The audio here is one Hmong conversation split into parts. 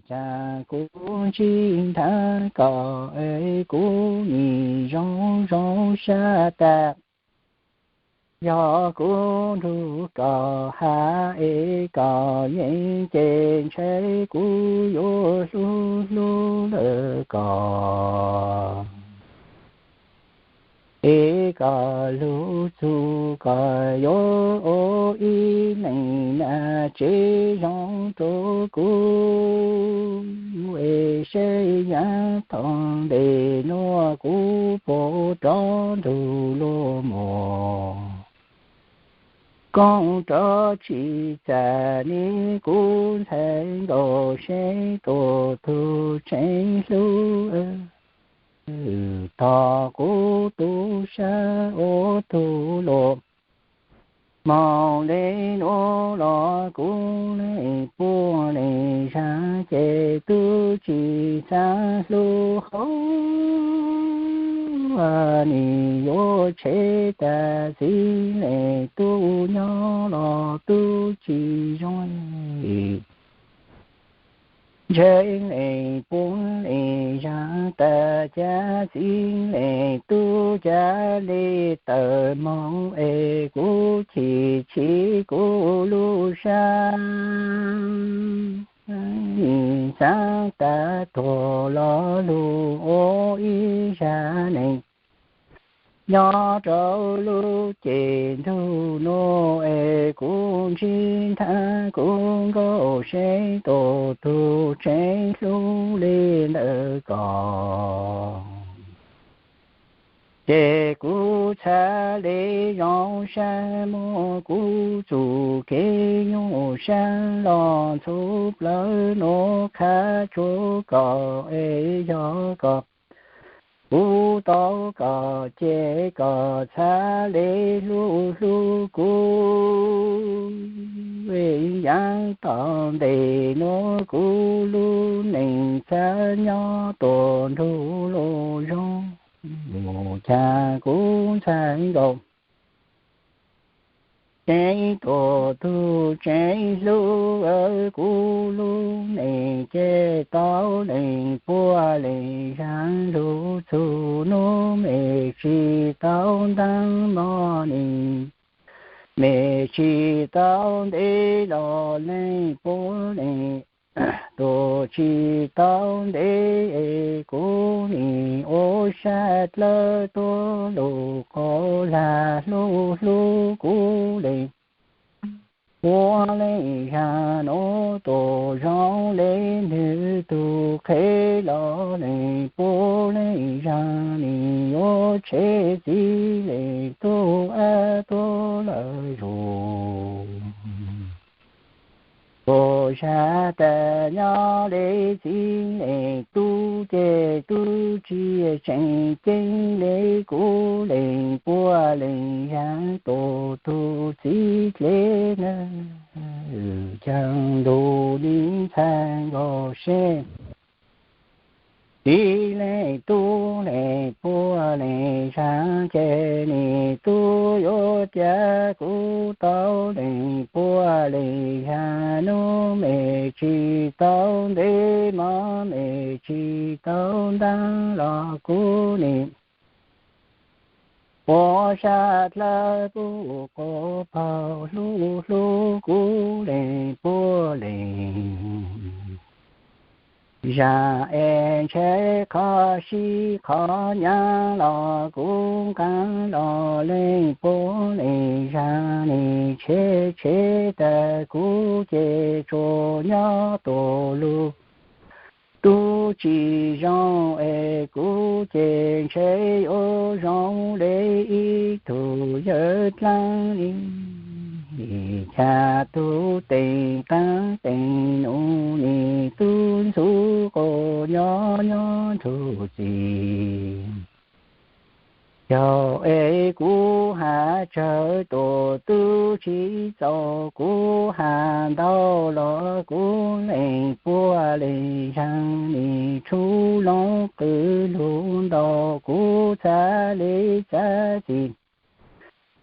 cas kuv ntsib nthab kom es kuv nim zoo zoo sab tas. Yog kuv nrug kom hav es kom yeej ces ntshai kuv yuav hlub hlub lawm kom es kom lug txug kom yuav ua ib leeg nab tsev zoo rua kuv. Es saib yav tom ntej nuav kuv puas rov nrug luag mus koom rov tsi txaj ne. Kuv ntxhais nkaus seb tuaj tug tsev hlub, tog kuv tub sab ua tug luag. Moog le nuav los kuv le puab le zag ces tub tsi xaav hlub hauv, nim yuav tshev tas txiv le tub nyob los tub tsi zoo. Ntshai le puab le zag tas cas txiv le tub ca le tawm moog es kuv chim chim kuv lub sab. Xaav tas tuag los lug ua ib zag neeg nyob rau lub ceg ntug nuav es kuv ntsib nthab kuv nkaus seb tuaj tug tsev hlub le ntawm koj. Ces kuv txhaj le zoo sab muab kuv txuj kev nyuaj sab los ntxhov plawg nuav qha tsuav koj es yog koj, kuv tau koj ces koj txhaj le hlub hlub kuv. Yav tom ntej nuav kuv lub neej txhaj nyob tuaj nrug luag zoo, mus cas kuv ntxhais nkaus seb tuaj tug tsev hlub, kuv lub neej ces tau leej puab leej zag lug txug nub, mej tsi tau ntaab no ne, mej tsi tau ntev los leej puab leej tub tsi tau ntev, kuv nim ua sab dlawb tuab lug qhov lag hlub hlub kuv le. Puab leej zag nuav tuaj zoo le nwg tug qhev los leej puab leej zag nim yuav tshev txiv leej tub ab tuab lawm zug. Puab zag tas nyob le txiv leej tub ces tub tsi tseem ceeb le kuv leej puab leej zag tuaj tug txiv dleb na. Caag ntuj nim ntxhais nkaus seb txiv leej tub leej puab leej zag ces nim tub yuav ca kuv tau leej puab leej zag nub, mej tsi tau ntev mog mej tsi tau ntaab los kuv nim ua sab dlawb puab quas paug hlub hlub kuv leej puab leej zag es ntshai qhov sib qhov nyaav los kuv nqaa los leej puab leej zag nim tshev tshev tas kuv ces tsuas nyob tuaj lug. Tub tsi zoo es kuv ces ntshai yuav zoo le ib tug yawg dlaab li, ca tug teem qaab teem num nim tub ntxub quas nyob nyob nrug txim. Yog es kuv has tsawg tuaj tub tsi txaus, kuv has ntau los kuv leej puab leej zag nim tshuj loo qw lug ntau, kuv txhaj le txav txim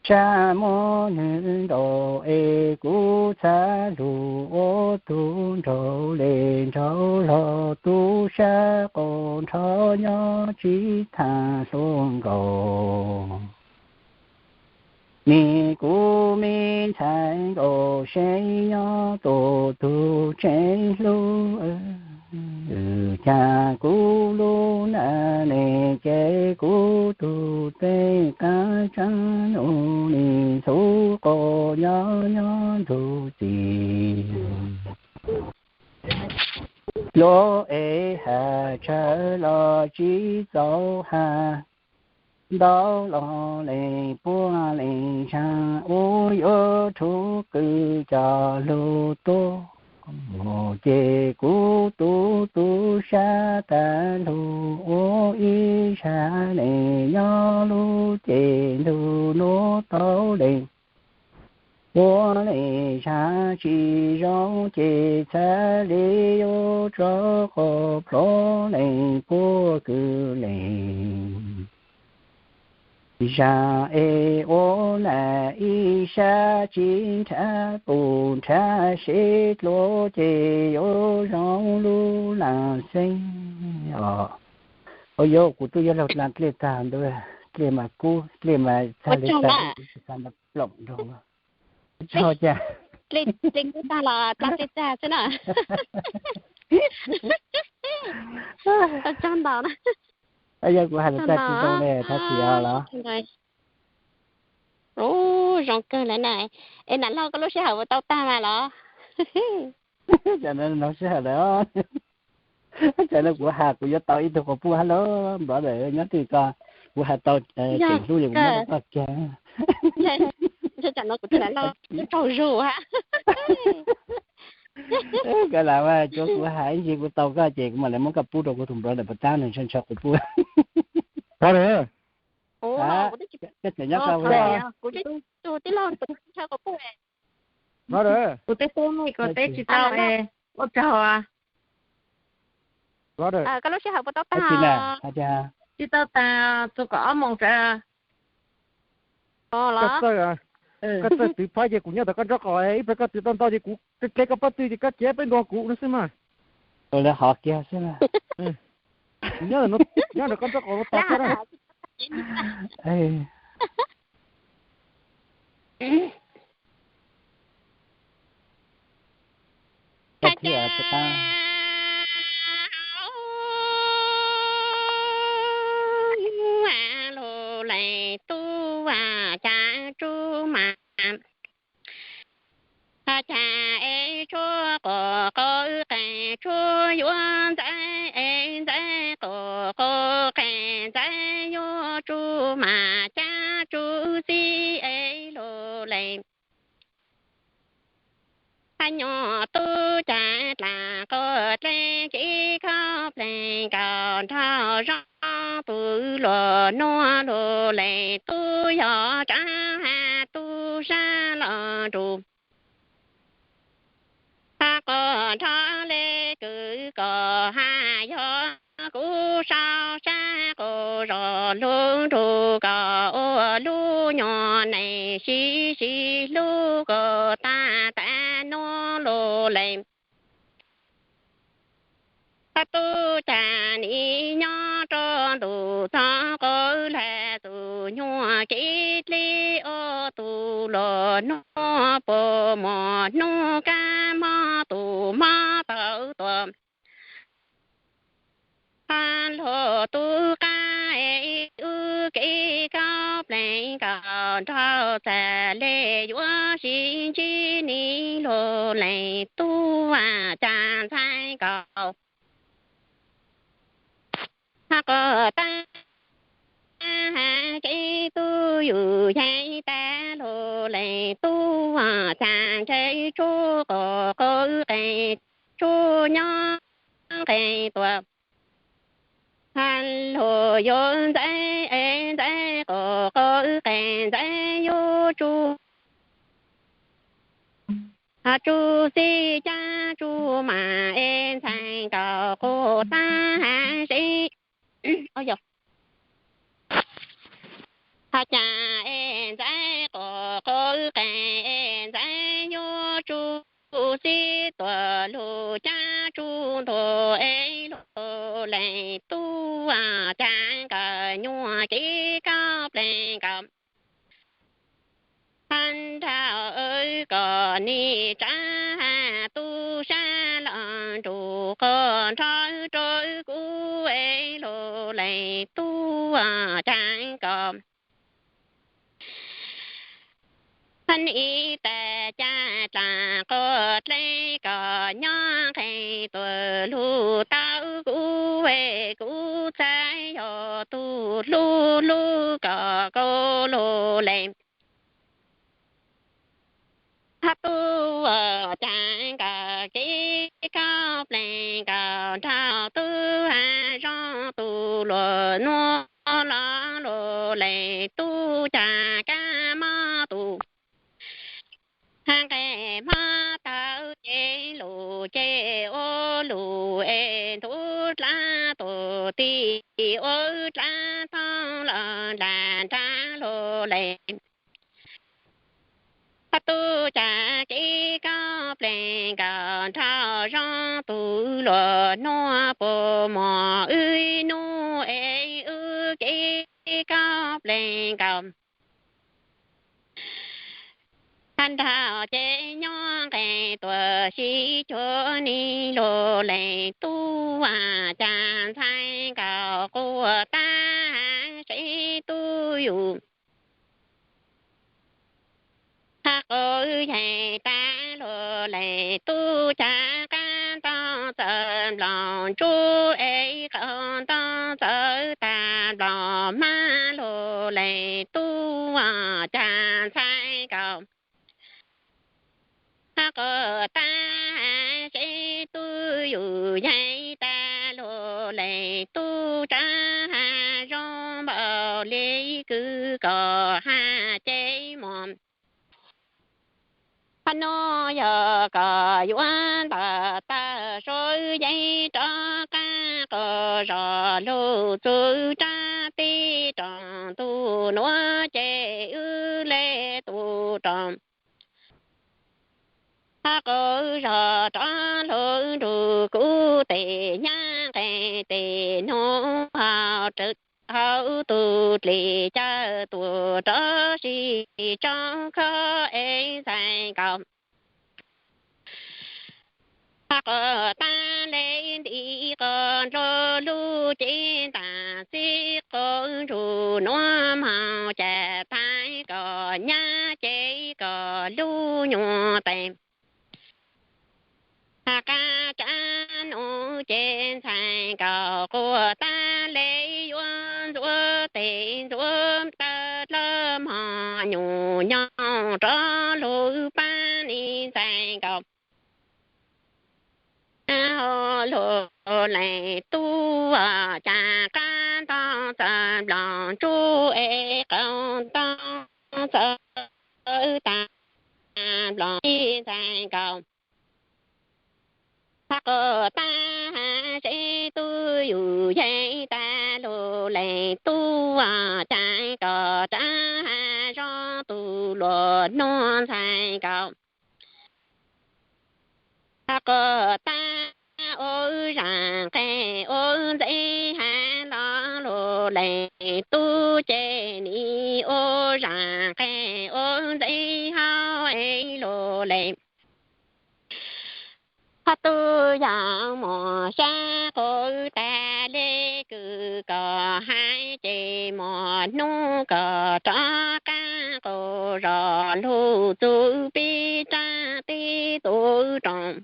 sab muab nwg ntaus es kuv txhaj lug ua tug nrau le nrau los tub sab qau nrho nyob tsis tham hluas nkaus. Me kuv me ntxhais nkaus seb nyob tus tug tsev hlub, cas kuv lub na ne ces kuv tus tej qab tsa nus nis ntxhub qau nyob nyob ntug txiv. Luag ev has tsawg los tsis txaus has, ntau los lees puag lees tshaj ua yuav rhuav qw cov lug tuaj. Ces kuv tus tub sab tas lug ua ib zag lees nyob lub ces ntug nuav tau lees. Ua lees zag tsis zoo ces txhad le yuav tso qau plhuav lees puag kwv lees zag es ua lam ib sab tsis nrhav pum nrhav seb dluav ces yuav zoo lub lam xeeb os. Ua yog kuv twb yuav laug dlej tag ntawd, dlej mas kub dlej mas txag li tag, txag mas ploom nrog. Tso cas, dlej kub tag los dlej tag xwb na. Tag tag ntau na. Yog kuv hais lawm tag tsis tau ne thab tis os los? Ub, zoo kawg lawm na. Es nam laug koj lub sij hawm puas tau tag mas los? Cas no sij hawm lawm. Cas no kuv has kuv yuav tau ib tug quas puj hab lauj, npawg lawm nyob twg ko, kuv has tau tseem hlub es kuv muab rau koj kiag. Ntshe tsam no kuv tij laug tsaug zug ha. Koj lam mas tsuav kuv has ib ntsis kuv tau koj ces kuv mam li muab koj pub rau kuv tus npawg lawm puas tab, nws ntshaw ntshaw quas puj. Koj tseem nyob ko, kuv tij laug ntshaw quas puj. Kuv teb teb kuv teb tsis tau. Ua tsaug. Koj lub sij hawm puas tau tag? Tsis tau tag, txog kaum ob moos. Koj txawj, koj txawj twv phab ces kuv nyob tom koj nraub qaum, ib pliag koj twv tau ntau ces kuv hle koj pob tw ces koj cev peb nrog kuv no xwb mas. Lawv hov kiag xwb. Kuv nyob, nyob ntawm koj nraub qaum no tas thiab na. Tau thiab tsis tau? Lug lees tub cas tsuj mas, cas es tshuaj quas qau qees tshuaj yuav ntxaib es ntxaib quas qau qees ntxaib yuav tsuj mas cas tsuj xib es lug lees. Hab nyuam tub cas dlaag quas dlej kev khaub plees nkaus nraug zog, tub luag nuav lug lees tub yog tsav has tub sab los nrug. Hab quas nrho le kws kom has yog kuv sau sab quas zog lug nrug kom ua lub nyuam neeg sib sib hlub kom tag tag nuav lug lees. Hab tub cas nim nyob rua ntuj txog quas lag tus nyuam kev dleb ua tub luag nuav puas muaj nub kab mob tus mob tawv tuam. Hab luag tub qab es wb kev khaub plees nkaus nraug txag le yuav sib ntsib nim lug lees tub vas cas ntxhais nkaus. Hab quas tag has kev tub yug yeej tag lug lees tub vas cas ntshai tshuaj quas qau qees tshuaj nyob qees tuam. Has lug yuav ntxaib es ntxaib quas qau qees ntxaib yuav tsuj, has tsuj xib cas tsuj mas es ntxhais nkaus quas tag has seb has cas es ntxaib quas qau qees es ntxaib yuav tsuj txib tuam lug cab tsuj ntuag es lug lees tub, cas nkawd nyuag kev kaub plees nkawd. Tag nrho kom niag rab tub sab los nrug qhov nrhawv rau kuv es lug lees tub, cas kom ib tag caj dlaag qhuav dleb kom nyob nqes tuam lug tawb kuv es kuv txhais yog tug hlub hlub kom koj lug lees. Hab tub, cas nkawd kev kaub plees nkawd nrug tub hab zoo tus luas nuav los lug lees tub, cas kab mob tus hab nqes mob tawv ces lug ces ua lug es ntxuav dlaab tus tim ua dlaab thoob los nrag nrag lug lees. Hab tub, cas kev kaub plees nkawd nrug zoo tus luas nuav puas mos wb nub es wb kev kaub plees nkawd hab nrug ces nyob nqes tuam sib cuag nim lug lees tub, cas ntxhais nkawd quaj tag hab seb tub yug hab quaj yeej tag lug lees tub, cas qab ntoo txawm nploos ntsuab es qaum ntoo txawm tag nploos hab lug lees tub, cas ntxhais nkawd hab quaj tag hab seb tub yug yeej tag lug lees tub, rab hab zoo npaum li kws kom hab ces mos hab nub yog kom yuav ntawm tawg suav yeeb rov qab quas zog lug txug rab teb roos ntug nuav ces wb le tus roos hab quas zog rov lug nrug kuv tes nyab nqes tes nub hauv tus dlis cawm tuam rov sib tso khob es ntxhais nkawd hab quaj tag le nti quas nrug lug ces ntaag txib quas nrug nuav moog cas thaij kom nyab ces kom lub nyuag tes hab qab rab nuav ces ntxhais nkawd quaj tag le yuav ntxuav tes ntxuav taw dlawb moog nyuam nyoog rov lug pab niag ntxhais nkawd hab lug lees tub, cas qab ntoo txawm nploos ntsuab es qaum ntoo txawm tag nploos ntxhais nkawd hab quaj tag hab seb tub yug yeej tag lug lees tub, cas kom rab hab zoo tus luas nuav ntxhais nkawd hab quaj tag ua zaaj nqes ua ntxeev hab los lug lees tub ces nim ua zaaj nqes ua ntxeev hauv es lug lees hab tub yog mos sab quas tag le kws kom hab ces mos nub kom rov qab quas zog lug txug peb rab teb tug roos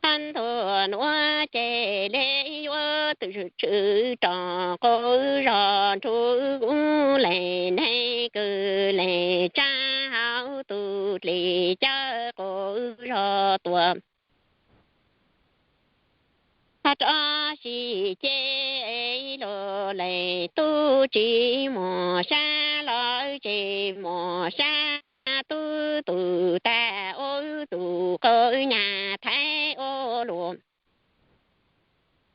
hab ntug nuav ces le yuav tw tshwm roos quas zog nrug kuv lees neeg kws lees tsab hauv tus dlis cawm quas zog tuam hab rov sib ces lug lees tub tsis mos sab los tsis mos sab tub tug tag ua tug quas nyab thaij ua luas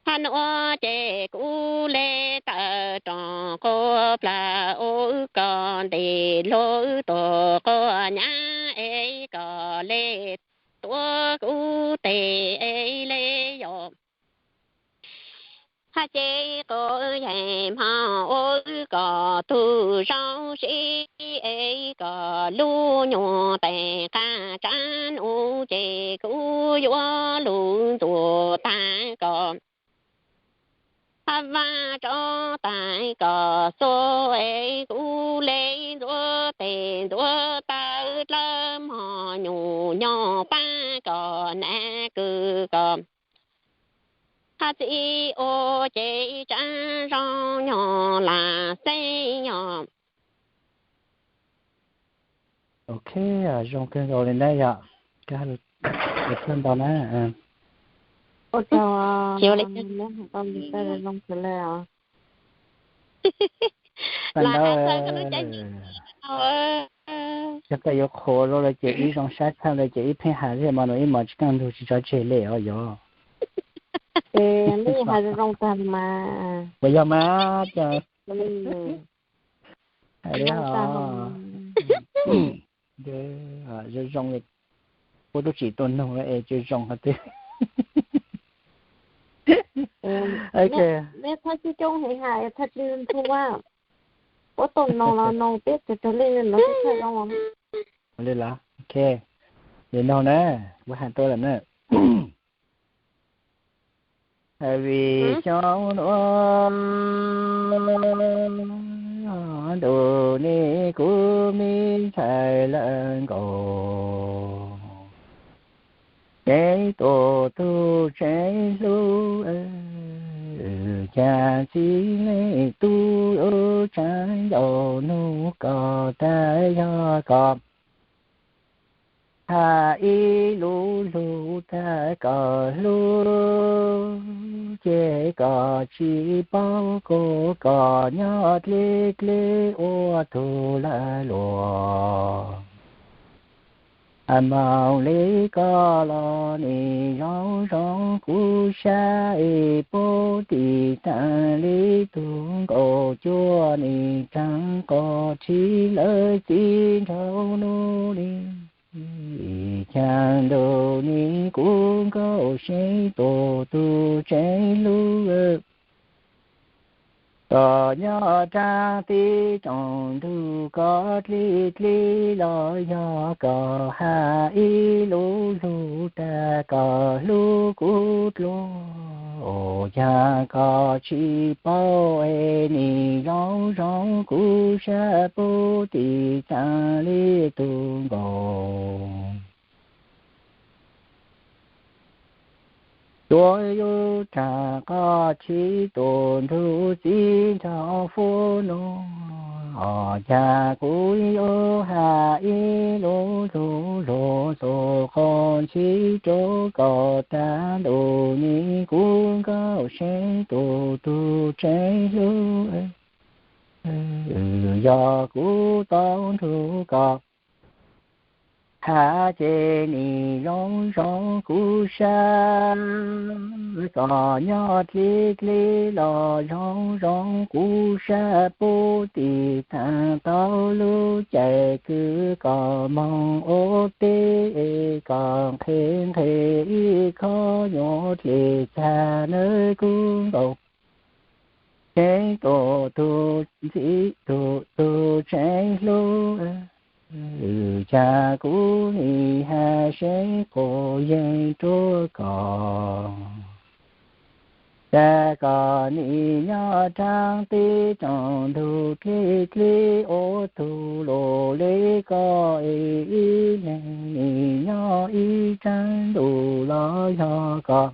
hab nuav ces kuv le tawm roos quas plaws ua kom ntes lug tug quas nyab es kom le tuav kuv tes es le yog haj ces quav yeej hmo ua kom tug zoo sib es kom lub nyuag tes qab tsav nuv ces kuv yuav lug ntxuav tag kom hab vaj tso tag kom xuas es kuv le ntxuav tes ntxuav taw dlawb mog nyuj nyog pab kom nav kws kom hab txib ua ces tsav zoo nyog lam xeeb nyog. Ok, zoo kawg nkaus li ntawd yom. Koj hais lus txog ntau na. Tau ntau, yog koj yuav qhuas zoo lawm ces ib zoo sab tshaj lawm ces ib pheej hais li mas no ib mos tsis kaj ntug tsis tso tseg li os yog. Puas yog mas? Hais li zoo zoo li puab tub tsim tuaj nug es tsis zoo qhov twg. Neb thaj coob coob heev hais thaj tsis ntxhua, puab tau noog los noog peb tag tag li no tsis tshua zoo. Ua li los ok, li no na, kuv hais tuaj lawm na. Vim xyoo nuav ntuj ni kuv me ntxhais lawv nkaus, ces tuaj tug tsev hlub, cas txij le tub yuav tsav ncauj nug koj tag yog koj hab ib lub lug tag koj hlub, ces koj tsis paub kuv koj nyob dleb dleb ua tug lawv luag. Moog le koj los nim zoo zoo kuv sab es puab tim taag le tug nkaus cuaj nim tsaab qos tshib lawv txib nraug nub li. Cas ntuj ni kuv nkaus seb tuaj tug tsev hlub, koj nyob raag teb tsoom ntug koj dleb dleb los yog koj hab ib lub lug tag koj hlub kuv dlua, cas koj tsis paub es nim zoo zoo kuv sab puab tim taag le tug nkaus. Cuaj yug raag qos tshib tuaj ntug txib nraug fuab nub, cas kuv yuav hab ib lub lug lug xuas qos tshib rua koj tag ntuj ni kuv nkaus seb tuaj tug tsev hlub, yog kuv tau nrug koj hab ces nim zoo zoo kuv sab, koj nyob dleb dleb los zoo zoo kuv sab puab tim taag tau lub caij kws koj moog ua teb, koj nqhes nqhes ib khob nyuag dlej txag nawb kuv nkaus seb tuaj tug txiv tug tug tsev hlub, cas kuv nim hab seb quas yeej rua koj, cas koj nim nyob raag teb tsoom ntug dleb dleb ua tug lug le koj es ib leeg nim nyob ib tsaab ntuj los yog koj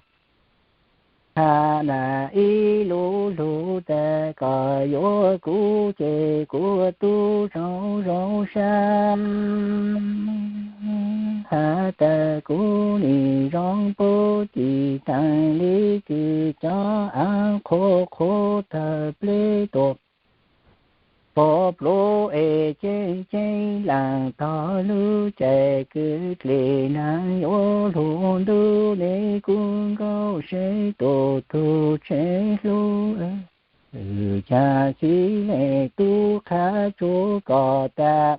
hab nam ib lub lug tag koj yuav kuv ces kuv tub zoo zoo sab, hab tas kuv nim zoo puab tim taag le kws cov aav qhuav qhuav tawg pleb tuaj pov pluav es ceeb ceeb laam tog lub caij kws dlej naag yuav lug ntub ne kuv nkaus seb tuaj tug tsev hlub, cas txij le tub qha tsua koj tas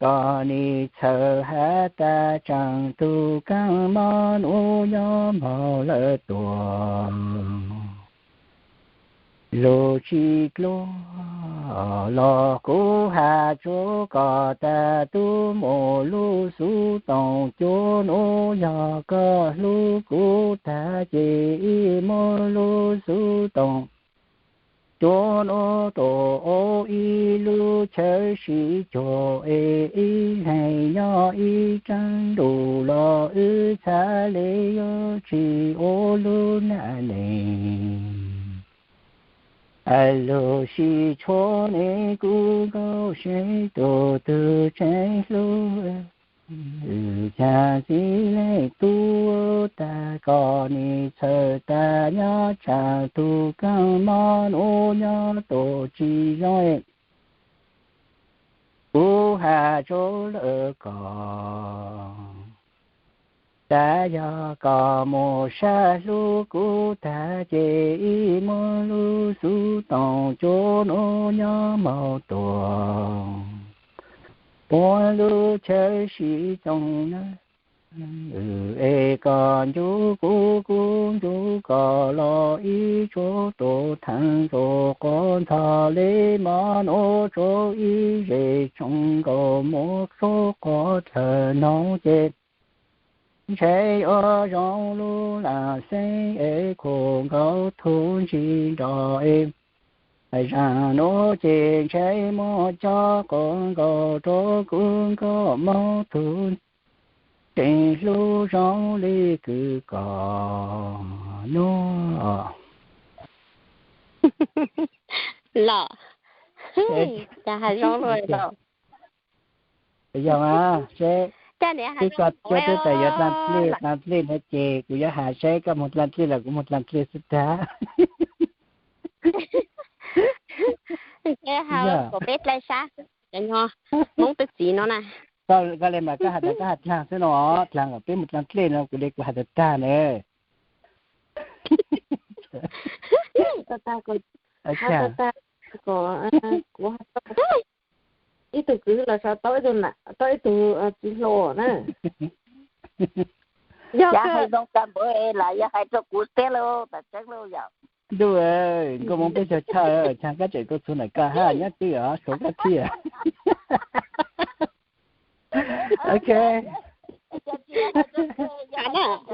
koj nim txhawm has tas tseem tug kab mob nuav nyob moog lawm tuag. Lug tsis dluag los kuv has rua koj tas tub muam lub xov tooj cua nuav, yog koj hlub kuv tag ces ib muab lub xov tooj cua nuav tuaj ua ib lub chaw sib cuag es ib leeg nyob ib tsaab ntuj los wb txhad le yuav tsis ua lub nam neej. Lug sib tshuav ne kuv nkaus seb tug twg tseem hlub, caag txiv leej tub tag koj nim txhawm tas nyob tsaam tug kab mob nuav nyob tuaj tsis zoo. Kuv has rua lawv koj tas yog koj muaj sab hlub kuv tag ces ib muab lub xov tooj cua nuav nyob moog tuaj ua lub chaw sib tooj na. Es koj ncu kuv kuv ncu koj los ib tsuag tuaj theej rua quas ntxhov le mov nuav rua ib zej tsoom nkaus muab rua quas dlawg noog ces ntshe yuav zoo lub lam xeeb es khuam nkaus tug ntsis nrog es zaam nuav ces ntshe muab cov quas nkaus rua kuv nkaus moog tug tseem hlub zoo le kws koj nuav. Los, cas has zoo luaj. Yog mas seb, twb koj cuab twb tas yuav dlaag dlej, dlaag dlej no ces kuv yuav has seb koj moog dlaag dlej los kuv moog dlaag dlej xwb tag. Peb dlai sab, cov nyuag Hmoob twb txiv no na. Koj le mas koj has tas koj has dlaag xwb no, dlaag kom peb moog dlaag dlej no kuv le kuv has tas tag na. Ib tug kwv los sau tau ib tug txiv hluas na. Yog hais zoo kawg npaum es lam yog hais rau kuv tiag lauj, tas tseeb lauj yom. Ntuj, nkauj Hmoob peb caug chawj, Chaang kab tseem tuaj txug ntawm koj hab, nyob twj os, suav kab thiaj. Ok.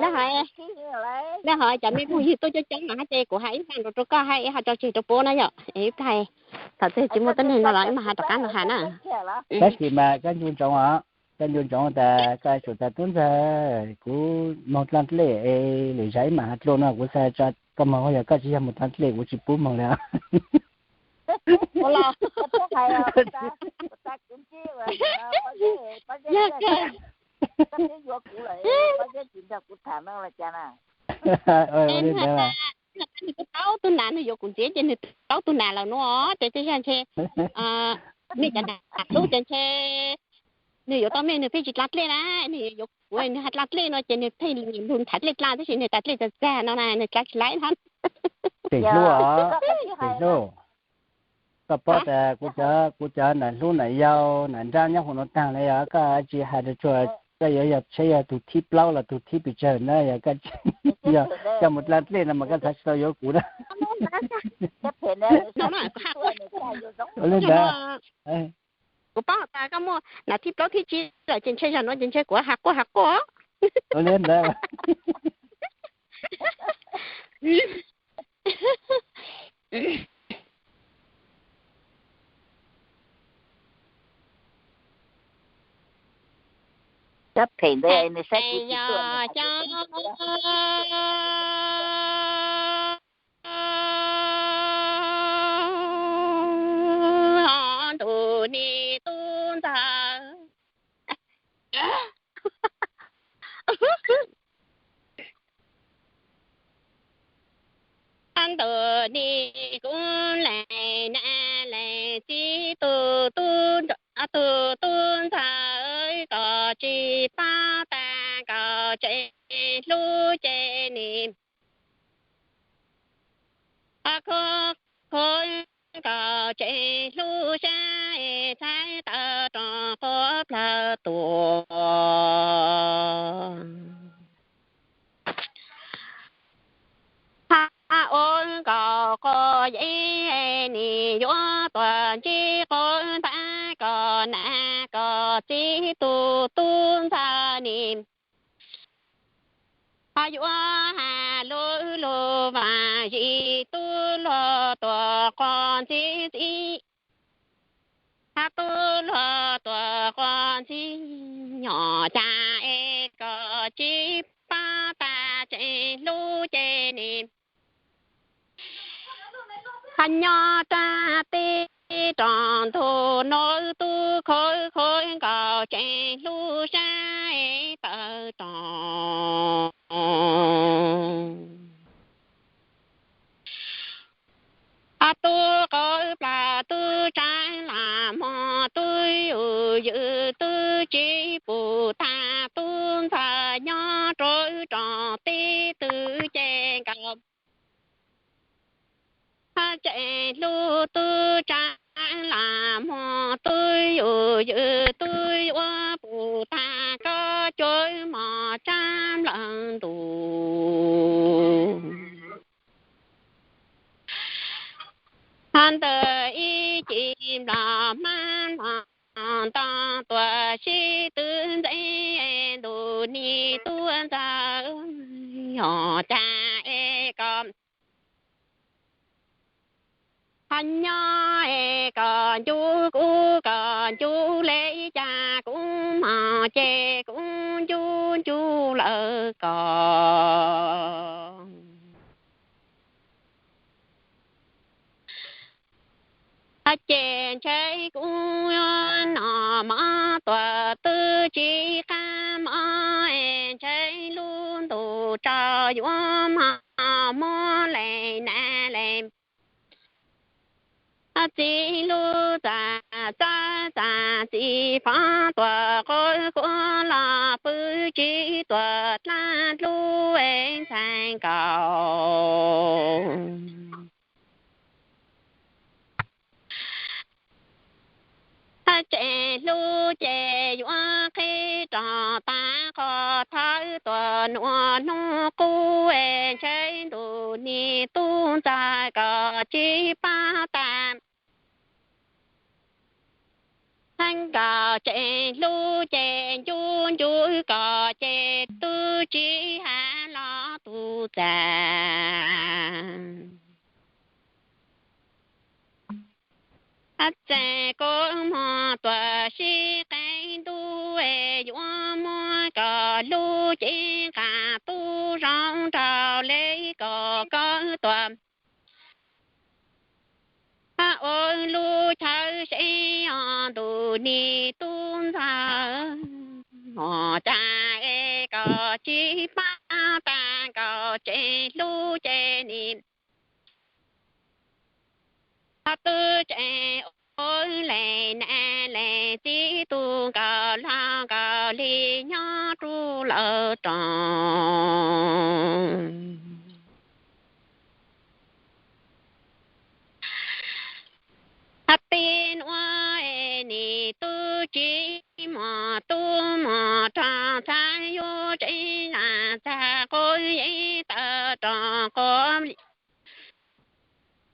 Lawv hais cov me phooj ywg tuaj coob coob mas hab ces kuv hais ib zag nrov rau koj hab, ib hais tso tseg rau puab na yom. Ib pliag thaum twg tsis muaj tuab neeg no los ib mam has rov qab los has na. Tab sis mas koj nco ntsoov os, koj nco ntsoov tas koj tsum tas tub ntxawg, kuv moog dlaag dlej es lwm zag ib mam has dlua no kuv xaav tso koj moog, yog koj tsis yog moog dlaag dlej kuv tsis pub moog li. Nws twb paub tug nam, nws yuav kuv ntxiv ces nws twb paub tug nam lawm no ces tej zag ntshe nej cov nam hlub ces ntshe nws yuav tau mej nws pheej tsis dlaag dlej na, nws yuav kuv nws has dlaag dlej no ces nws pheej lug nthav dlej dlaag tab sis nws tas dlej txag txag no na nws dlaag tsis laib na. Tseem hlub, tseem hlub. Koj paub tas kuv cov nam hlub nam yau nam nrab nyob huv nuav taag le, yog koj tsis has rua tsuag, koj yuav yog seb yog tug thib plaub los tug thib pes tsawg na, yog koj mus dlaag dlej no mas koj xaav tsis tau yuav kuv na. Ua le ntawd. Kuv paub tas koj muaj nam thib plaub thib tsib lawm ces ntshe zag nuav ces ntshe kuv has quaj has quaj. Ua le ntawd. Cov phem ntawd nws saib kuv tsis tuaj nws has tias peb mus kuv ntuj ni tub ntxawg. Ntuj ni kuv lees nab lees txiv tug tub, tug tub ntxawg kom tsis paub tas kom tseem hlub ces nim kho kho kom tseem hlub sab es txhais tawm rau quas txawj tuag. Hab ua nkaus quas yeeb nim yuav tuaj ntsib quas ntab kom nas kom txiv tus tub ntxawg nim. Hab yuav has lub lug vas zis tub luag tuaj quas ntxib ntxib. Hab tub luag tuaj quas ntxib nyom cas es kom tsis pab tas tseem hlub ces nim. Hab nyob rau teb rau ntug no tub khov khov nkaus tseem hlub sab es tawv rau. Hab tub qauv plas tub tsav las mog tub yus ywm tub tsis pum tag tub ntxawg nyob rau rau teb twg ces nkaus. Hab tseem hlub tub tsav las mog tub yus ywm tub yuav pum tag koj cuab mos tsab nplawg ntus. Hab ntawm ib ce nplog hmab hmo nto tuaj sib tw ntxeev ntus nim tub ntxawg, yog cas es kom hab nyob es kom ncu kuv kom ncu le cas kuv mog ces kuv ncu ncu lawm kom. Hab ces ntshe kuv no mov tuaj twb tsis qab mog es ntshe lub ntuj tsaus yuav mog muab le na le. Txiv lub txaj txawj txaj txiv pov tuaj quav quav los pw tsis tuaj dlaab dlub es ntxhais nkaus. Hab tseem hlub ces yuav qhib rau tag qhov thawb tuaj nuav hnub qub es ntshe ntuj nim tub ntxawg kom tsis pab tas. Hab nkaus tseem hlub ces ncu ncu kom ces tub tsis has los tus txaj. Hab txawm kuv mog tuaj sib qeeb ntuj es yuav muab kom lub cev nqaj tub zoo nraug le kom koj tuaj. Hab ua lub chaw seb ho ntuj nim tub ntxawg, ho cas es kom tsis pab tas nkaus tseem hlub ces nim. Hab twb tseem ua le na le txiv tug nkaus laug nkaus li nyob rau lawm rau. Hab peb nuav es nim tub tsis mog tub mog rau ntxhais yuav tsev las txag quav yeeb tawm rau quav li.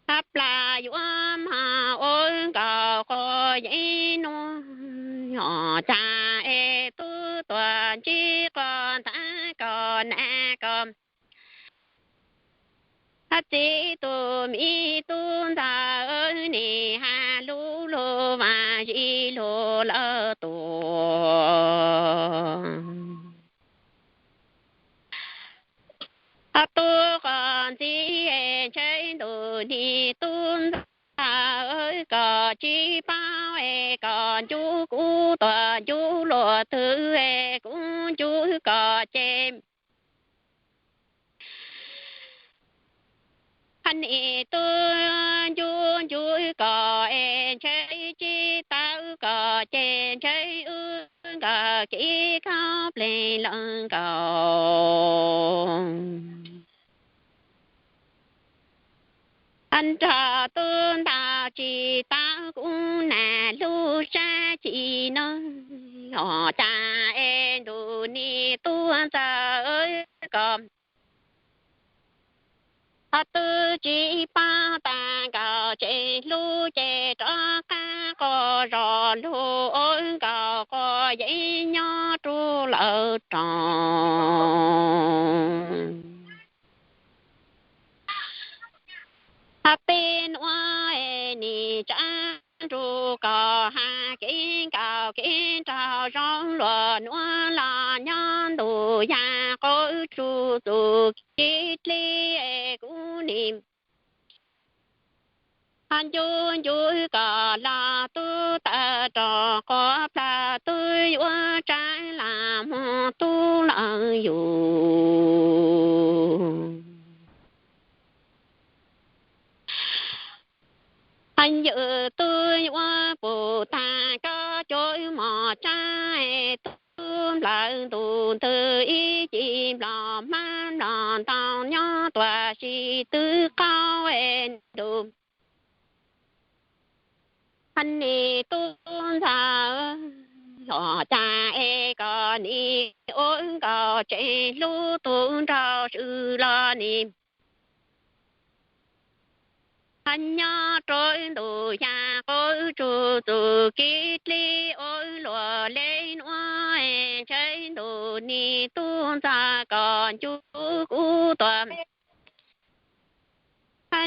Hab plas yuav mog ua nkaus quav yeeb nuav, ho cas es tub tuaj ntsib quav ntab kom na kom. Hab txiv tug miv tub ntxawg nim has lub lug vas zis lug lawm tuaj. Hab tub quav ntxib es ntshe ntuj nim tub ntxawg kom tsis paub es kom ncu kuv tuaj ncu luag twg es kuv ncu kom ces. Hab nim tub ncu ncu kom es ntshe tsis tau kom ces ntshe wb nkaus kev khaub pleg lawm nkaus. Nrog tub ntau tsis tau kuv nam lub sab ci no. Yog cas es ntuj nim tuaj ntxawm koj, ho twb tsis paub tas nkawd tseem hlub ces rov qab quaj zog lug ua nkawd quas yeej nyob rau lawv rau. Hab peb nuav es nim tsaab nrug koj has kev nkaum kev nraug zoo luas nuav los nyob ntuj yag quas tsuj txuj kev dleb kuv nim ncu ncu koj los tub tawm rau quas plawg tub yuav tsaab lam moog tub lawm yug. Yawm tub yuav pum tag koj cov mos tsaab, tub nplawg ntuj ntwg ib cim nplog mab nplog ntoo nyob tuam sim twb qaug ntuj. Nim tub ntxawm, yog cas es koj nim ua nkawd tseem hlub tug nraug swb los nim nyob rau ntuj yag quas tsuj txuj kev dleb ua luag le nuav, ntshe ntuj nim tub ntxawm koj ncu kuv tuam.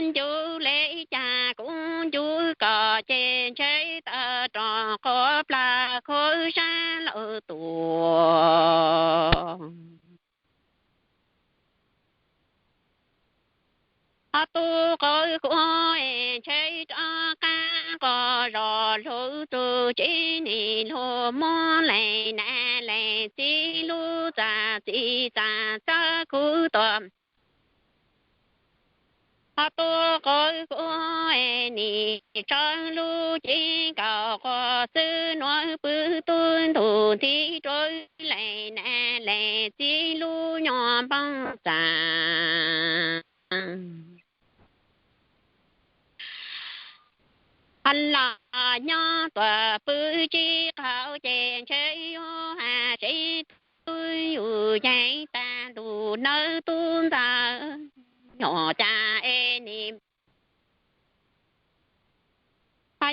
Ncu le cas kuv ncu koj ces ntshe tawm rau quas plawg khuv sab lawm tuaj. Ho tub quas kuv es ntshe rov qab quas zog lug txug tsev nim lug muab leej nam leej txiv lub txaj txiv txaj txawb kuv tuam. Ho tub quas kuv es nim tsaab lub cev nkaus quas xwb nuav pw tub ntuj nti rua leej nam leej txiv lub nyuas npoo txaj. Los nyob tuam pw tsis qaug ces ntshe yuav has seb tub yug yeej tag ntuj nawb tub ntxawm, yog cas es nim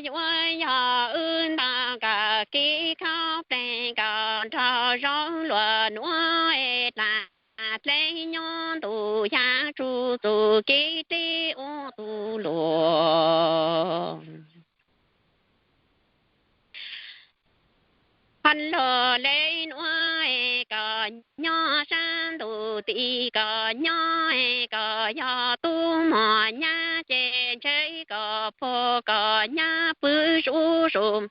yuav yog wb ntawm koj kev khaub plees koj nraug zoo luas nuav es dlaag dleb nyob ntuj yag tsuj txuj kev dleb ua tug luag. Luag le nuav es koj nyob saab ntuj tim koj nyob es koj yog tub mog nyab ces ntshe koj puag koj nyab pw sub sub.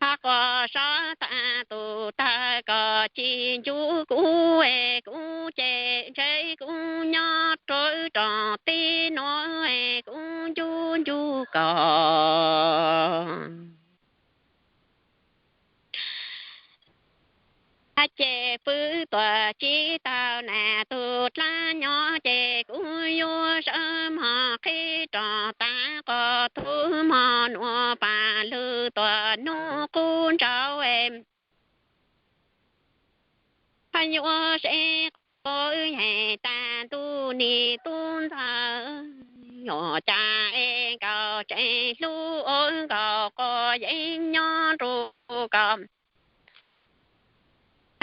Hab quas sov tag tug tawg koj tsis ncu kuv es kuv ces ntshe kuv nyob rua rog teb nuav es kuv ncu ncu koj. Hab ces pw tuam tsis tau nam tug dlaab nyob ces kuv yuav sawv mog qhib rog tag quas tug mog nuav pam lug tuam nub qub ntsauv es. Hab yuav seb quas yeej tag ntuj nim tub ntxawg, yog cas es nkawd tseem hlub ua nkawd quas yeej nyob nrug koj.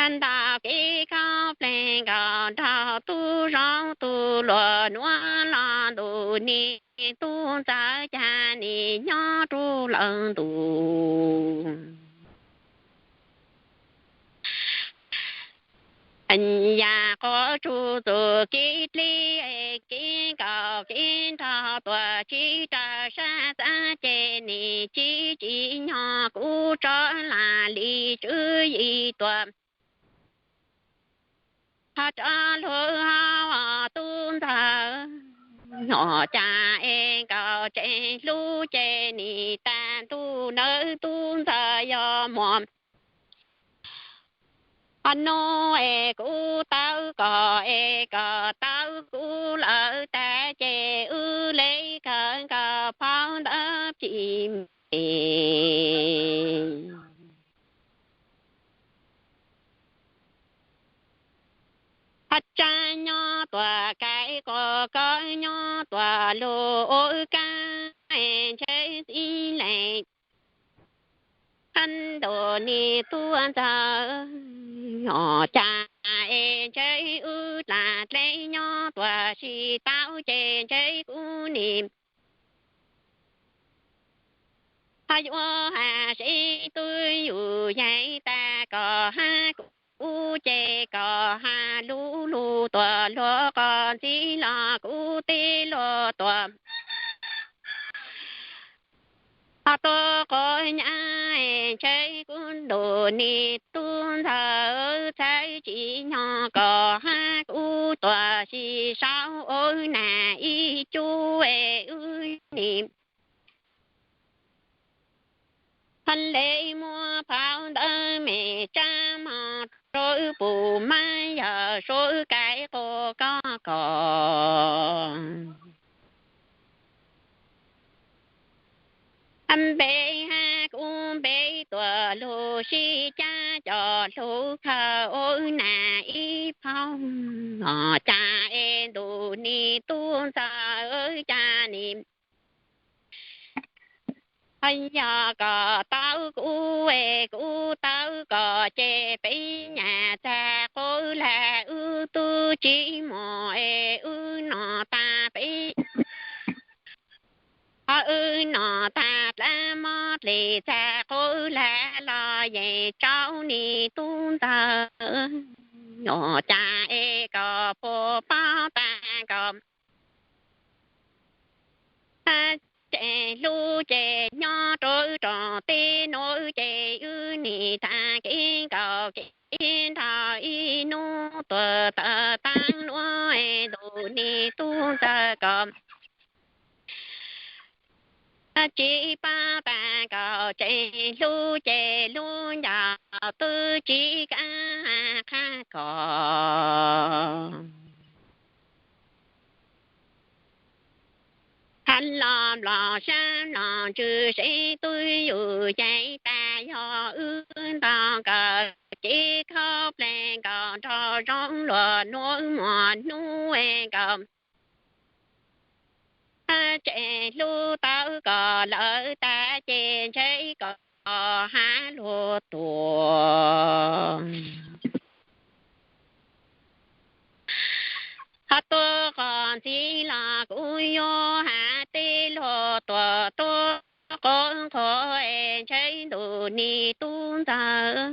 Ntau kev khaub plees nkawd nraug tub zoo tug luas nuav los ntuj nim tub ntxawg cas nim nyob rua lawm ntuj yag quas tsuj txuj kev dleb kev nkaus kev nraug tuam tsis raws sab xav ces nim tsis tsim nyog kuv tso lam li tswv yim tuam. Ho rov lug hauv tub ntxawg, yog cas es nkawd tseem hlub ces nim tag ntuj nawb tub ntxawg yog muaj. Ho nub es kuv tawb koj es koj tawb kuv lawm tag ces wb le kawg nkaus phau ntawv pim me. Tsab nyob tuam kaim qos, koj nyob tuam lug ua kab, ntshe txiv leej ntuj nim tuaj ntxawm, os cas es ntshe wb dlaab dlej nyob tuam tsis tau ces ntshe kuv nim Ho yuav has seb twb yus yeej tag kom hab kuv ces kom has lub lug tuam luag qos ntxiv los kuv tij luag tuam. Ho tuaj quav nyab ntshe kuv ntuj nim tub ntxawg txhawb tsis nyog kom hab kuv tuam sis saub ua nam ib cub es wb nim Hab le muab phau ntawv me tsab mog rua wb pum mab yog suav wb kaim qus koj kom. Hab npe hab kuv npe tuam lug sib cab cov lug khaws ua wb nam ib phau, os cas es ntuj nim tub ntxawg cas nim Ho yog kom tau kuv es kuv tau kom ces peb nyam txag qub lag wb tub tsis mus es wb nom tag peb Ho wb nom tag dlaab mob dlig txag qub lag los yeej tsaus nim tub ntxawg, os cas es kom puas paub tag kom Hab tseem hlub ces nyob rua wb rog teb nuav ces wb nim tag kev nkaum kev nrho ib nub tuam tawm taab nuav es ntuj nim tub ntxawg kom tsis paub tag kom tseem hlub ces lub ncaus twb tsis kav qhab kom Hab los mlom sab mlom ntsws seb twb yus yeej tag yog wb ntog nkaus cev khaub pleg nkaus nrog zoo luag nuav muaj hnub nkaus Hab tseem hlub tau kom lawv tag ces ntshe kom hab luag tuam. Hab tuaj qos ntxiv los kuv yuav hab tij luag tuam tuaj quav nqhuav es ntshe ntuj nim tub ntxawg,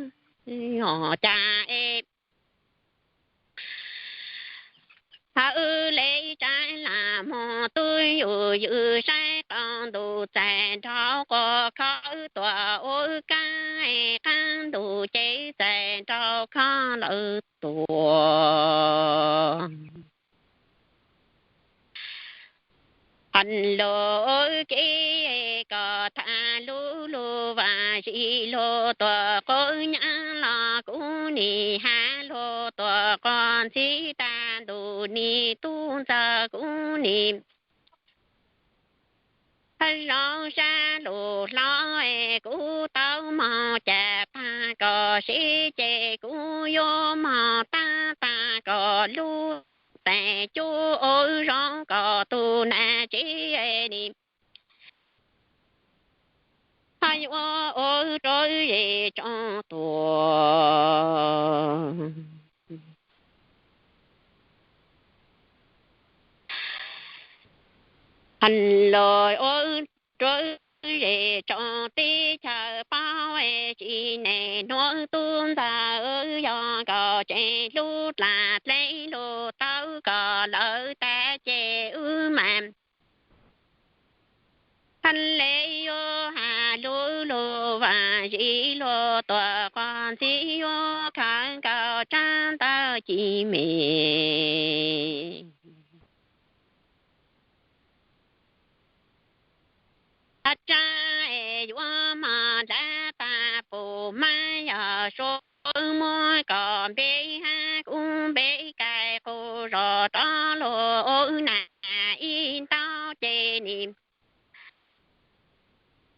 os cas es Hab wb le tsab lam moog tub yus ywg saib qos ntuj txaig nrho quas khov tuam ua wb kab, qab ntuj ces txaig nrho khov lawv tuam. Hab lug ua wb kev kom tag lub lug vaaj zig lug tuam quav nyab los kuv nim hab lug tuam qos ntxiv tag ntuj nim tub ntxawg kuv nim Hab zoo sab lug hlob es kuv tau moog cas tag kom sib ces kuv yuav moog tab tag kom lub teem cub ua wb zoo kom tug nam tsev nim Hab yuav ua wb rua wb zej tsoom tuam. Hab lug ua wb rua wb zej tsoom teb chaws paub es tsis neeg nuav tub ntxawg yog kom tseem hlub dlaag dlej lug tau kom lawv tag ces wb mam Hab le yuav has lub lug vaaj zig lug tuam qos ntxiv yuav khawv nkaus tsab ntawv ci me Hab tsab es yuav moog dlaab tag pum mab yog suav muab kom npe hab kuv npe kaim qus zog rov lug ua wb nam ib ntau ces nim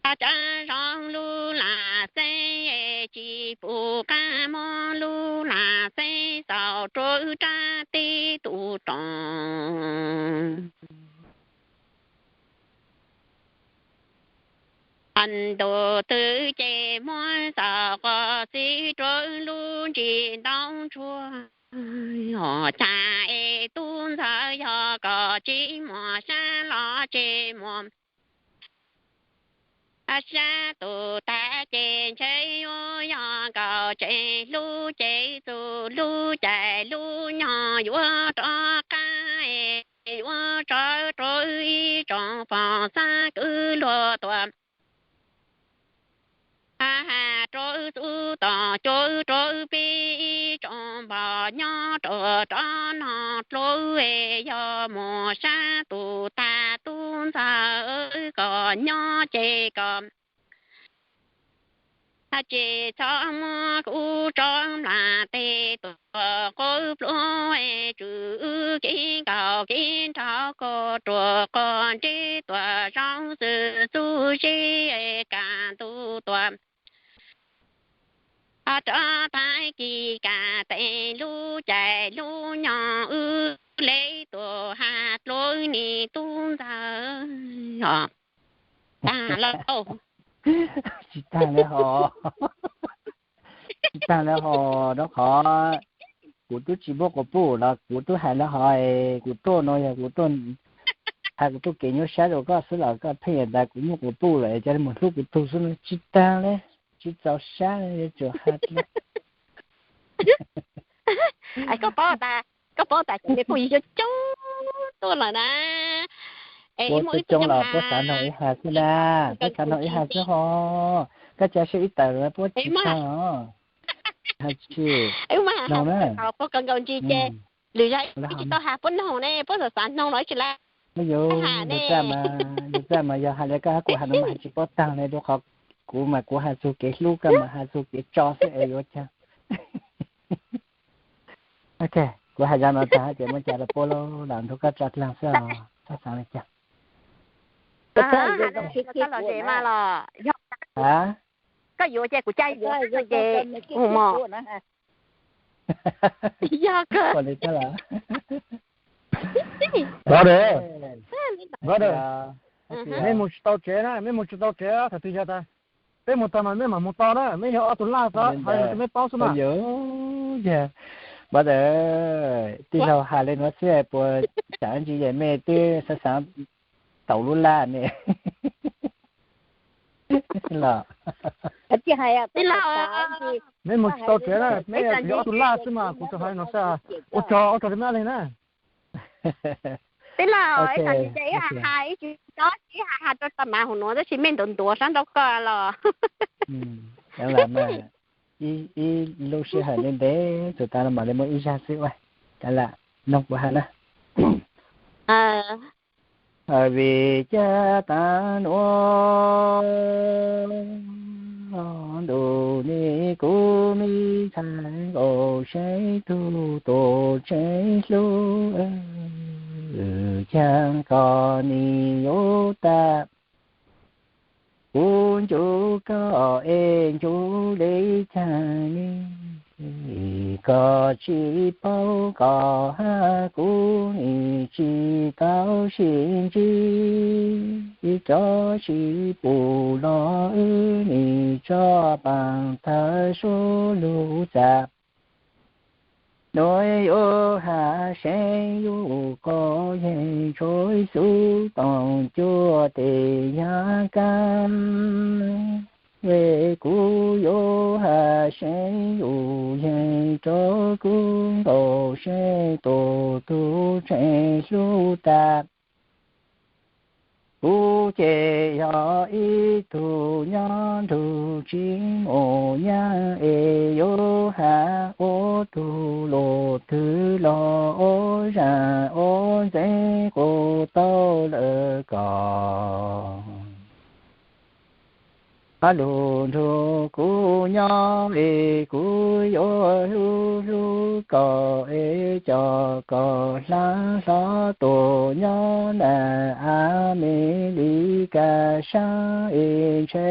Hab tsab zoo lug lam xeeb tsis pum qab muab lub lam xeeb xaus rau wb rab teb tus roos. Ntuj twb ces muab xaus qos xwb rau wb lub ntsis ntaub ntsuag. Hos cas es tub ntxawg yog kom tsis muaj sab los tsis muaj sab tus tag ces ntshe yuav yog nkaus tsev hlub ces txus lub caij lub nyoog yuav rov qab yuav tso rau ib tsoom fos xab kwv luag tuaj. Has has rau wb xub tom cuab rau wb peb ib tsoom npog nyob rau rov no dlua es yog mus sab tus tag tub ntxawg kom nyob ces kom tsis txhob muab kuv tso nplas tes tuam qub pluab es tswm wb kev nkaus kev nrauj ko ruam qos ntseb tuam zoo xwm txuj zeb es kam ntuj tuam rov tag kis kam teb lub caij lub nyoog wb le tuam has dlua wb niam tub ntxawg os. Tag lauj. Tsis tag li hos, tsis tag li hos, rau qhov kuv twb tsis muaj quas puj los kuv twb hais li hos, kuv tuaj no yog kuv tuaj hais kuv tuaj kev nyuaj sab rau koj xwb los koj pheej yuav tas kuv muaj quas puj lawm es coj li mus hlub kuv tug xwb no tsis tag li, tsis txaus sab li, yuav tsum hais dlua. Koj paub tas, koj paub tas cov me phooj ywg coob coob tuaj lawm na. Puab coob coob los puab xav noog ib has xwb na, puab xav noog ib has xwb ho. Koj tsa siab ib tawm los puab tsis tag os. Has tsi noog na. Puab kawg nkaus ntsis ces lwm zaus ib tsis tau has puab noog ne, puab xav xav noog los ib tsis lawm. Yus txaj mas, yus txaj mas yog has li koj hab kuv has no mas has tsis paub taag li, rau qhov kuv mas kuv has txug kev hlub, koj mas has txug kev tso xwb es yuav cas. Ok, kuv has zaj no tag ces muaj cas rau puab lauj, lam nrug koj tsa dlaag xwb os, txhob xav li cas. Koj yuav ces kuv ca yuav ces mus mog. Yog kawg. Brother, brother, mej mus tsis tau tsev na, mej mus tsis tau tsev thaum twg yog tas peb mus tau mas mej mam mus tau na, mej yog ob tug laj xwb, hais rau mej paub xwb mas. Brother, tij laug has li nuav xwb puas tsam ntsis es mej twb xav xav tau lub laj ne. Los, tij laug, mej mus tsis tau tsev na, mej yog ob tug laj xwb mas kuv tsuas hais no xwb. Ua tsaug, ua tsaug rau mej li na. Tij laug, ib txhia ib has ib tsis tso, ib has has rau tag mas hauv nuav tab sis mej ntuav ntuav sab nraud koj los. Ib lub sij hawm ntev ntev txug tas no mam li muaj ib zag xwb ua, kav lam noog kuv has na. Vim cas tav nuav ntuj nim kuv me ntxhais nkaus seb tug tuam tsev hlub, cas kom nim yuav tag. Kuv ncu koj es ncu le caag li, koj tsis paub koj hab kuv nim tsis tau sib ntsib, cov sib pum los wb nim tso paag thawj suab lug txam. Nuav yuav has seev yus koj yeej tshuav xub toom cuaj tes yav kaab. Kuv yuav has seev yus yeej rau kuv nkaus seb tug tuam tsev hlub tas. Kuv ces yog ib tug nyob nrug tsis mus nyaab es yuav has ua tug lus twg los ua zaaj ua ntxeev kuv tau lawm koj. Hab lug nrug kuv nyob es kuv yuav hlub hlub koj es coj koj hlab hlob tuaj nyob ntawm Amelikas saab es ntshe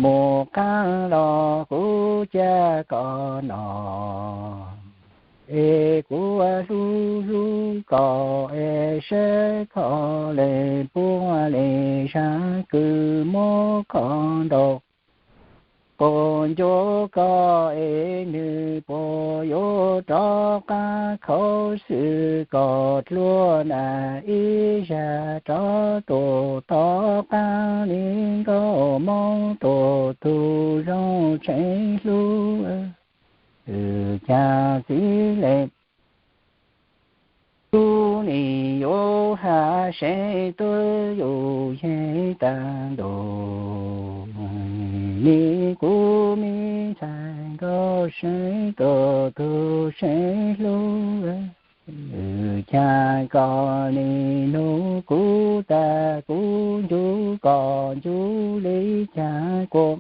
mus qaab los kuv ca koj noj, es kuv hlub hlub koj es saib koj lees puab lees zaag kws muab koj ntaus. Quas ncuav koj es nwg puas yuav rov qaab khaus xwm koj dluab na ib zag rov tuaj tom qaab li nkauj Moob tuaj tug zoo tseem hlub. Caag txiv leej, kuv nim yuav has seev tuab yug yeeg taag ntuj, nim kuv me ntxhais nkauj seev tuaj tug tseem hlub. Caag koj nim nug kuv tag kuv ncu koj ncu le caag kuas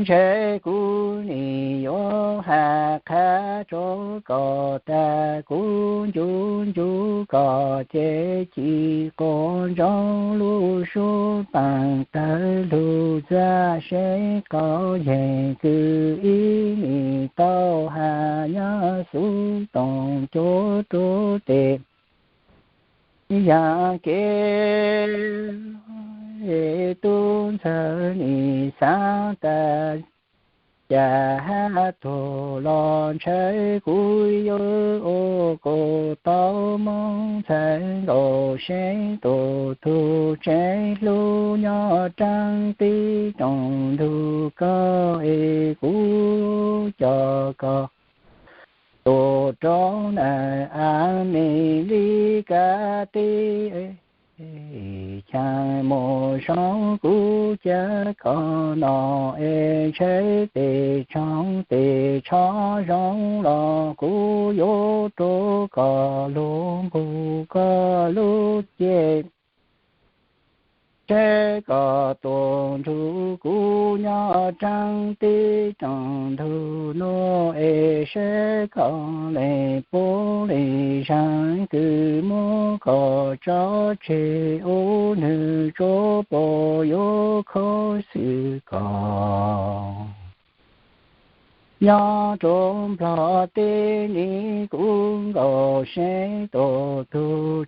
ntshe kuv nim yuav has qha rua koj tag kuv ncu ncu koj ces ci quas ntsoov lub suab paab tawg lug txag seev qhov yeeg kws ib nim tau has nyob xuv toom cuav rua tes. Yaam kev tub ntxawg nim xaav tas cas hab tug los ntshai kuv yuav ua kuv tau Moob ntxhais nkauj seev tuaj tug tseem hlub nyob raag teb rooj ntug koj es kuv coj koj tuaj rau na Amelikas teb. Caag mus zoo kuv ca koj noj es ntshai tes tshoov tes tsho zoo los kuv yuav rua koj lug npug koj lub cev. Saib koj tuaj nrug kuv nyob raag teb rooj ntug nuav es saib koj lees puab lees zaag kws muab koj tso tseg ua nwg tsuab puab yuav khaus xwm koj. Nyob rua Nplog teb nim kuv nkauj seev tuaj tug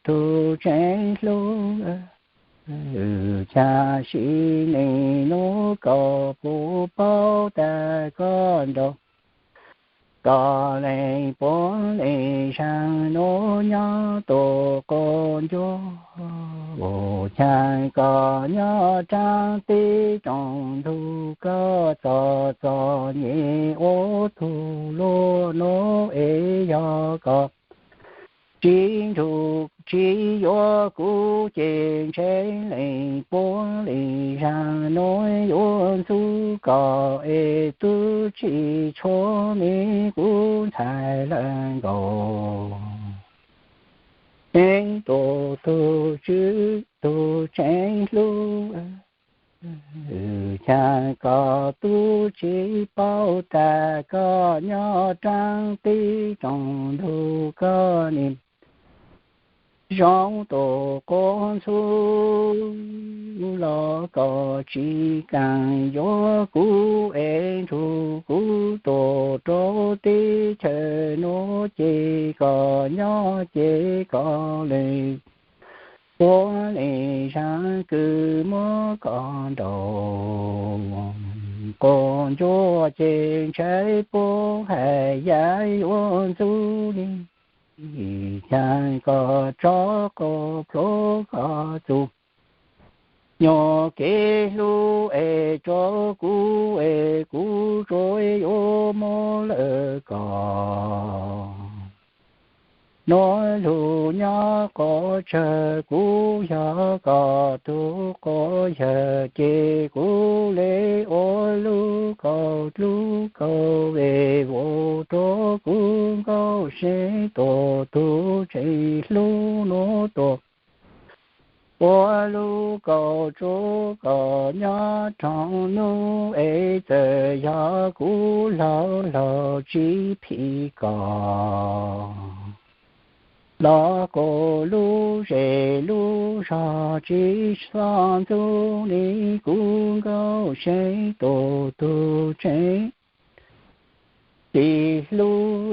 tug tseem hlub. Caag sim neej nuav koj puas paub tas koj nraug koj lees puab lees zaag nuav nyob tuaj quas ncuav. Caag koj nyob raag teb rooj ntug koj txom txom nyem ua tug luag nuav es yog koj tsi nrug tsi yuav kuv ces ntshe lees puab lees zaag nuav yuav ntxub koj es tub tsi tshua me kuv ntxhais lawm nkaus. Tseeb tuaj tug tswv tug tseem hlub, caag koj tub tsi paub tas koj nyob raag teb rooj ntug koj nim zoo tuaj quas ntxhub los koj tsi kaam yuav kuv es nrug kuv tuaj rua teb chaws nuav ces koj nyob ces koj lees puab lees zaag kws muab koj nraug quas ncuav ces ntshai puab hais yam yuav ntxub li. Caag koj tso quas plhuav koj txuj nyuas kev hlub es rua kuv es kuv tsuas yuav muab lawm koj. Nuav lug nyob quas tsawg kuv yog koj tug quas yawg ces kuv le ua lub kaus dlub kaus vej vus rua kuv nkauj seev tuaj tug tseem hlub nuav tuaj ua lub kaus tsuab koj nyob rooj nuav es txawm yog kuv laug laug tsi phim koj. Los kuv lub zej lub zog tsis txhob ntxub li kuv nkauj Seeb tus tub tsev. Tsis hlub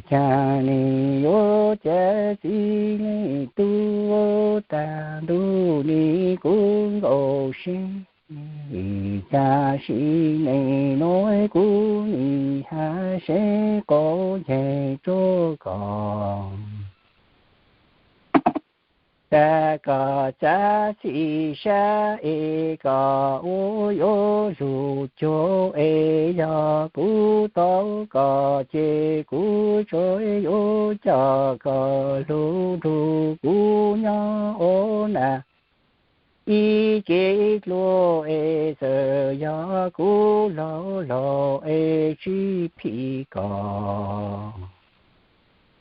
cas nim yuav cia txiv neej tu tag ntuj li kuv nkauj Seeb. Cas sim neej no kuv nim hais seb qau ncaig rau koj. Cas koj txav txim sab es koj ua yuav zus cuag es yog kuv tau koj ces kuv tsuas yuav coj koj hlub nrug kuv nyob ua nam. Ib cev dluab es txawm yog kuv laus laus es tsis phim koj,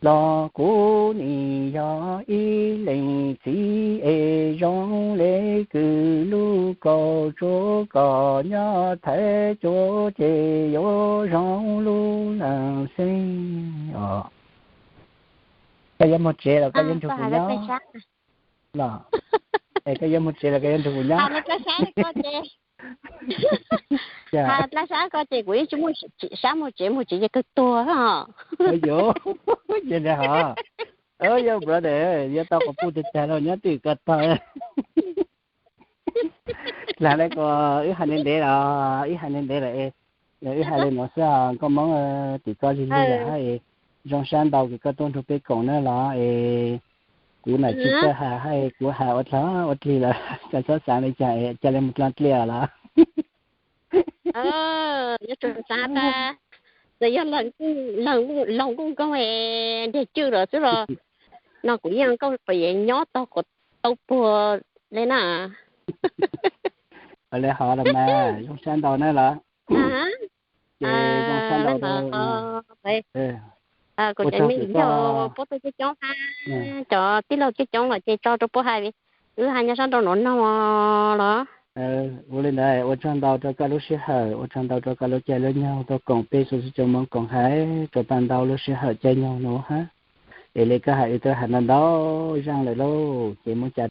los kuv nim yog ib leej txiv es zoo le kws lub kaus tsuas koj nyob Thaib cuab ces yuav zoo lub leej xeeb os. Koj yuav mus tsev los koj yuav nrug kuv nyob los? Es koj yuav mus tsev los koj yuav nrug kuv nyob? Dlaj sab ko ces kuv yeej tsis muaj sab mus tsev mus tsev ces kawg tuag. Yuav, yog li hos. Yog brother, yuav tau quas puj tag tag los nyob twj ywm ko tag. Lam le ko, wb hais ntev ntev los, wb hais ntev ntev lawm, wb hais li no xwb, koj Hmoob tim koj lig lig lawm hab es, zoo sab ntau kws koj tuaj nrug peb koom na los es, kuv nam tsis txawj hais hab es kuv hais ua dlaag ua dlig lawm, koj txhob xaav li cas, ca le mus dlaa dlej los. Yuav tsum xaav tas, txawm yog laug nkuj nkoog ntiag cwj los xwb los, no kuv yeej nkaum pem nyob tau quas tau puag le na. Ua le hov los mas zoo sab ntau na los. Ces zoo sab ntau rau, kuv cov me nyuam puab tug coob coob hab, cov tij laug coob coob los ces tso rau puab hais, wb hais nyob sab nraum no no los. Ua li ntawd ua tsaug ntau rau koj lub sij hawm, ua tsaug ntau rau koj lub caij lub nyoog tuaj koom peb txhua txhua cov Hmoob koom hais rau tag ntau lub sij hawm caij nyoog nuav hab. Es le koj hais wb twb hais ntau ntau zaaj lawm lauj, ces muaj cas